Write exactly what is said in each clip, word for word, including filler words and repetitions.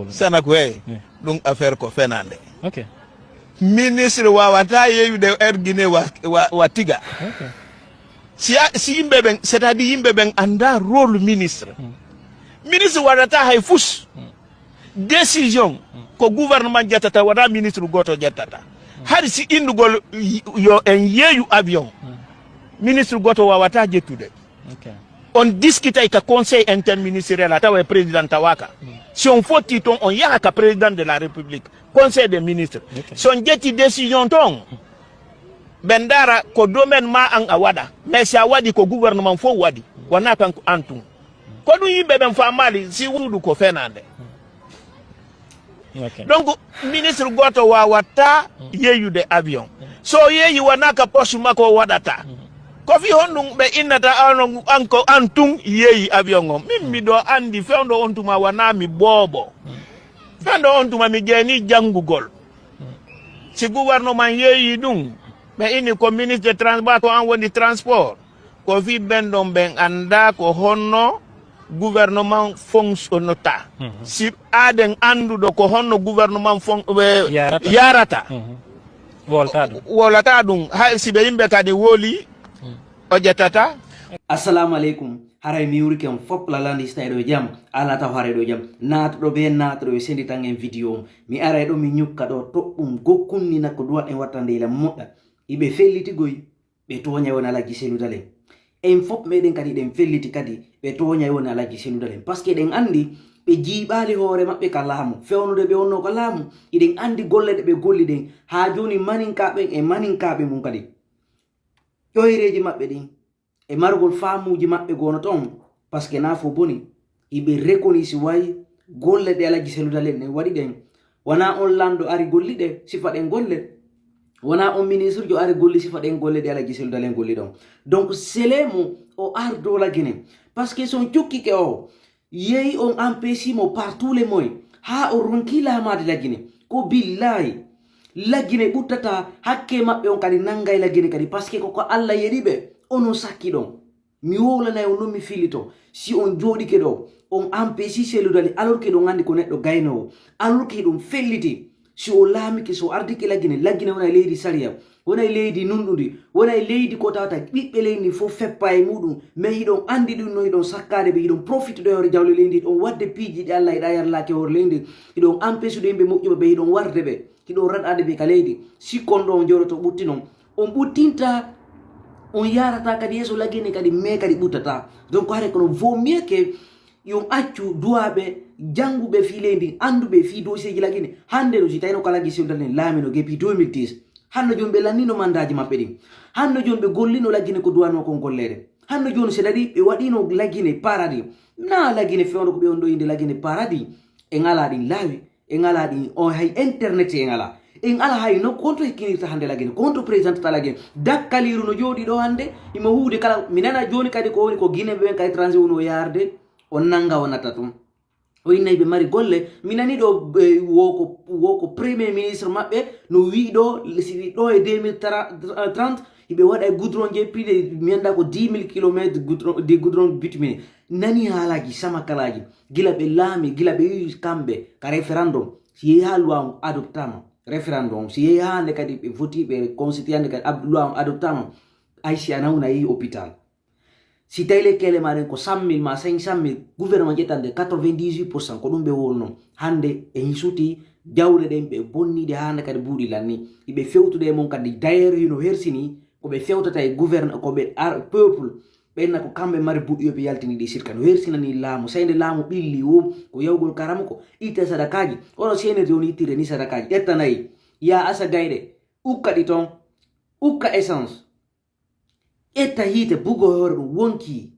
Sana ko e ɗum affaire ko fenande. Ministre wawata yeyude ergine wa, wa, wa tiga. Si a, si yimɓe ɓen, c'est-à-dire yimɓe ɓen anda rôle ministre. Ministre waɗata hay fus. Décision ko gouvernement ƴettata, wona ministre goto ƴettata. Hari si indugol y, yo en yeeyu avion, ministre goto wawata ƴettude. On discutay ka conseil interministériel a tawa e président tawaka. Si on fotti ton, on yaha ka président de la république, conseil des ministres. Si on ƴetti décision ton, ɓe ndara ko domaine ma an a waɗa. Mais si a waɗi ko gouvernement fof waɗi, wona kanko an tun. Ko ɗum yimɓe ɓen famali si wuudu ko fenande. Donc ministre goto wawata yeyude avion. So yeeyi wona ka poche makko waɗata. Ko fi honɗum ɓe innata an, an ko an tun yeeyi avion on? Min miɗo andi fewndo on tuma wona mi boobo. Fewndo on tuma mi ƴeeni janngugol. Si gouvernement yeeyi ɗum, ɓe inni ko ministre de transport, ko an woni transport. Ko fi ɓen ɗon ɓen anda ko honno gouvernement fonctionnota. Si aɗen anduɗo ko honno gouvernement fon, eh, yarata, yarata. Wolta ɗum. Wolata ɗum. Hay si ɓe yimɓe kadi woli, o ƴettata. Assalamu aleykum. Haray mi yurike on fop lalandi si tawi ɗo jam. Ala taw haray ɗo jam. Naatuɗo be naatuɗo ɓe sendi tan en vidéo on. Mi aray ɗo mi ñukka ɗo toɓɓum gokkunni nakko duwaɗen wattande ila moƴƴa. Iɓe felliti goy. Ɓe tooñay wona Alhaji Cellou Dalein. En fof meɗen kadi eɗen felliti kadi ɓe tooñay wona Alhaji Cellou Dalein. Parce que eɗen anndi ɓe jiiɓaali hoore maɓɓe ka laamu. Fewnude ɓe wonno ka laamu, eɗen anndi golle ɗe ɓe golli ɗen. Haa jooni maninkaaɓe e maninkaaɓe mum kadi. Ƴoyreeji maɓɓe ɗin e margol faamuuji maɓɓe goono toon. Parce que naa fof boni. Iɓe reconnaître way golle ɗe Alhaji Cellou Dalein ɗen waɗi ɗen. Wona on lanɗo ari golli ɗe sifa ɗen golle. Wona on ministre jo ari golli sifa ɗen golle ɗe Alhaji Cellou Dalein golli ɗon. Donc sele mo o ardo La Guinée. Parce que si on cukkike o, yehi on empêche mo par tous les moyens. Haa o ronki laamaade La Guinée. Ko billahi. La Guinée ɓuttata hakke maɓɓe on kadi nanngay La Guinée kadi. Parce que koko Allah yeɗi ɓe, onon sakki ɗon. Mi wowlanay on non mi fillito. Si on jooɗike ɗo, on empêche Cellou Dalein, alors que ɗon anndi ko neɗɗo gaynoowo, alors que ɗum felliti. Si o laamike, si o ardike La Guinée, La Guinée wona e leydi sariya, wona e leydi nunɗundi, wona e leydi ko tawata ɓiɓɓe leydi ndi fof feppa e muɗum. Mais hiɗon anndi ɗum no hiɗon sakkaade ɓe, hiɗon profitude e hoore jawle leydi ndi, hiɗon waɗde piiji ɗi Allah yiɗa yarlaaki e hoore leydi ndi, hiɗon empêchude yimɓe moƴƴuɓe ɓe, hiɗon warde ɓe, hiɗon raɗaade ɓe ka leydi. Si kon ɗo on jooɗoto ɓutti non, on ɓuttinta, on yarata kadi yeeso La Guinée kadi, mais kadi ɓuttata. Donc hare kono vaut mieux que yon accu duwaaɓe, jannguɓe fii leydi, annduɓe fii dossier ji La Guinée. Hannde ɗo si tawino ko Alhaji Cellou Dalein laamino depuis deux mille dix, hanno jooni ɓe lannino mandaaji maɓɓe ɗin. Hanno jooni ɓe gollino La Guinée ko duwanoo kon golleede. Hanno jooni si daɗi ɓe waɗino La Guinée paradis. Naa La Guinée fewndo ko ɓe on ɗo innde La Guinée paradis. En alaa ɗin laawi. En alaa ɗin, o hay internet en alaa. En alaa hay no, ko honto hikkinirta hannde La Guinée, ko honto présentata La Guinée. Dakkaliiru no jooɗii ɗo hannde, imo huude kala. Mi nana jooni kadi ko woni ko Guinée ɓe ɓen ka étranger woni o yaarde, o nannga o natta tun. O inna ɓe mari golle. Mi nani ɗo, eh, wo ko, wo ko premier ministre maɓɓe no wi'i ɗo, si ɗo e deux mille trente, hiɓe waɗa e goudron je plus de, mi annda ko dix mille kilomètres goudron, de goudron bituminé. Nani haalaaji samakalaaji, gila ɓe laami, gila ɓe wi'i kamɓe ka référendum, si yehi haa loi on adoptama, référendum, si yehi haa nde kadi ɓe voti, ɓe constitué hannde kadi ab-, loi on adoptama, ay si a nawna yehi hôpital. Si tawi lekkele ma ɗen ko cent mille ma cinq cent mille, gouvernement ƴettande quatre-vingt-dix-huit pour cent ko ɗum ɓe wonno. Hannde e hisuti jawle ɗen ɓe bonniɗe haa nde kadi buuɗi lanni. Iɓe fewtude e mon kadi, d'ailleurs hino hersini ko ɓe fewtata e gouverne-, ko ɓe ar-, peuple. Ɓenna ko kamɓe mari buɗɗi yo ɓe yaltini ɗi sirka. No hersinani laamu, sey nde laamu ɓilli wo ko yawgol karamu ko itte sadakaaji. Oɗo seenirde on ittirde ni sadakaaji. Ƴetta nayi, ya asa gayɗe, ukka ɗi toon, ukka essence. Ƴetta hiite bugo hoore ɗum wonki.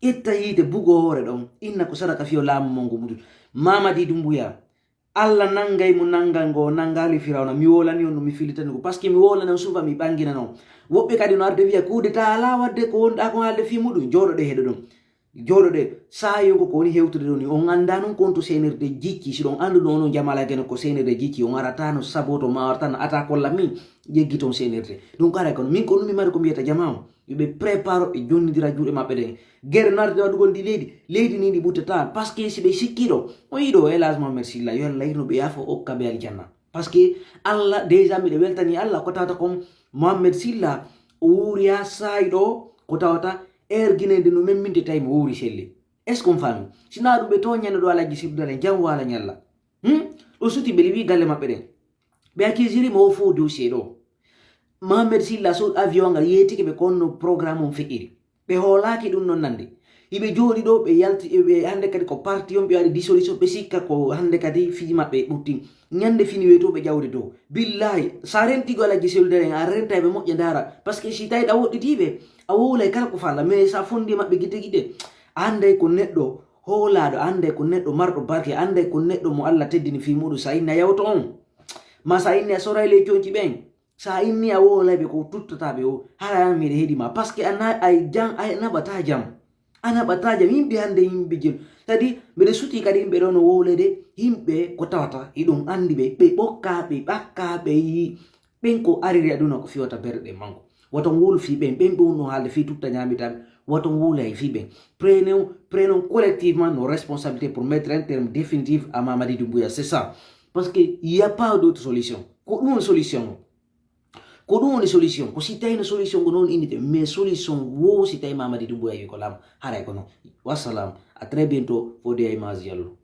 Ƴetta hiite bugo hoore ɗon. Inna ko sadaka fiyo laamu mon ngu muɗum. Mamadi Dumbuya. Allah nanngay mo nanngal ngo o nanngaali Firawna. Mi wolani on ɗum, mi fillitani ko. Parce que mi wolani on suufa, mi ɓanngina non. Woɓɓe kadi no arde wiya, coup d'état alaa waɗde ko wonɗaa ko haalde fii muɗum. Jooɗoɗe heɗo ɗum. Jooɗoɗe, saayo ko ko woni hewtude ɗo ni, on annda noon ko on to C N R D jikki. Si ɗon annduno onon Jamal Agene ko C N R D jikki, on arata no saboto ma, arata no ata kolla min, ƴeggi toon C N R D. Donc, haray kono min ko ɗum mi mari ko mbiyata jama on. Yo ɓe prépare, ɓe jonnidira juuɗe maɓɓe ɗen. Gere narde waɗugol ndi leydi, leydi ni ndi ɓuttata. Parce que si ɓe sikkiɗo, o yiɗo Elage Mohamed Silla, yo Allah yirno ɓe, yaafo, okka ɓe aljanna. Parce que Allah, déjà miɗo weltani Allah, ko tawata kon Mohamed Silla, o wuuri haa saayi ɗo, ko tawata heure Guinée nde no memminte tawi mo wuuri selli. Est-ce qu'on faami? Si naa ɗum ɓe to ñande ɗo Alhaji Sirdu Dalen, jam waala ñalla. Hmm? Ɗo suti ɓe liwi galle maɓɓe ɗen. Ɓe accusiri mo o faux dossier ɗo. Mohamed Silla so avion ngal yeetike ɓe ko onno programme on feƴƴiri. Ɓe hoolaaki ɗum non nande. Hiɓe jooɗi ɗo, ɓe yalti, ɓe hannde kadi ko parti on, ɓe waɗi dissolution, ɓe sikka ko hannde kadi fiji maɓɓe ɓutti. Ñande fini weeto ɓe ƴawde dow. Billahi, sa renti go Alhaji Sirdu Dalen, a rentay ɓe moƴƴa ndaara. Parce que si tawi ɗa woɗɗitiiɓe, a wowlay kala ko falla. Mais sa fondi maɓɓe gite gite, a annday ko neɗɗo hoolaaɗo, a annday ko neɗɗo marɗo barke, a annday ko neɗɗo mo Allah teddini fii muɗum. Sa inni a yawto on, ma sa inni a soray ley conci ɓen, sa inni a wowlay ɓe ko tuttataaɓe o, hara an miɗa heɗi ma. Parce que a na-, ay jam, a naɓata jam. A naɓata jam. Yimɓe hannde, yimɓe jel. Kadi mbiɗa suti kadi yimɓe ɗo no wowlede, yimɓe ko tawata hiɗon anndi ɓe, ɓe ɓokka, ɓe ɓakka, ɓe yi-, ɓen ko ariri aduna ko fewta berɗe manko. Waton wowlu fii ɓen, ɓen ɓe wonno haalde fii tutta ñaamitaɓe. Waton wowlay fii ɓen. Prenons, prenons collectivement nos responsabilités pour mettre un terme définitif à Mamadi Doumbouya. C'est ça. Parce que il y a pas d'autre solution. Ko ɗum woni solution o. Ko ɗum woni solution. Ko si tawi no solution ko noon innite, mais solution wo si tawi Mamadi Doumbouya wi ko laam, haray ko noon. Wassalam. À très bientôt. Fodé Image Diallo.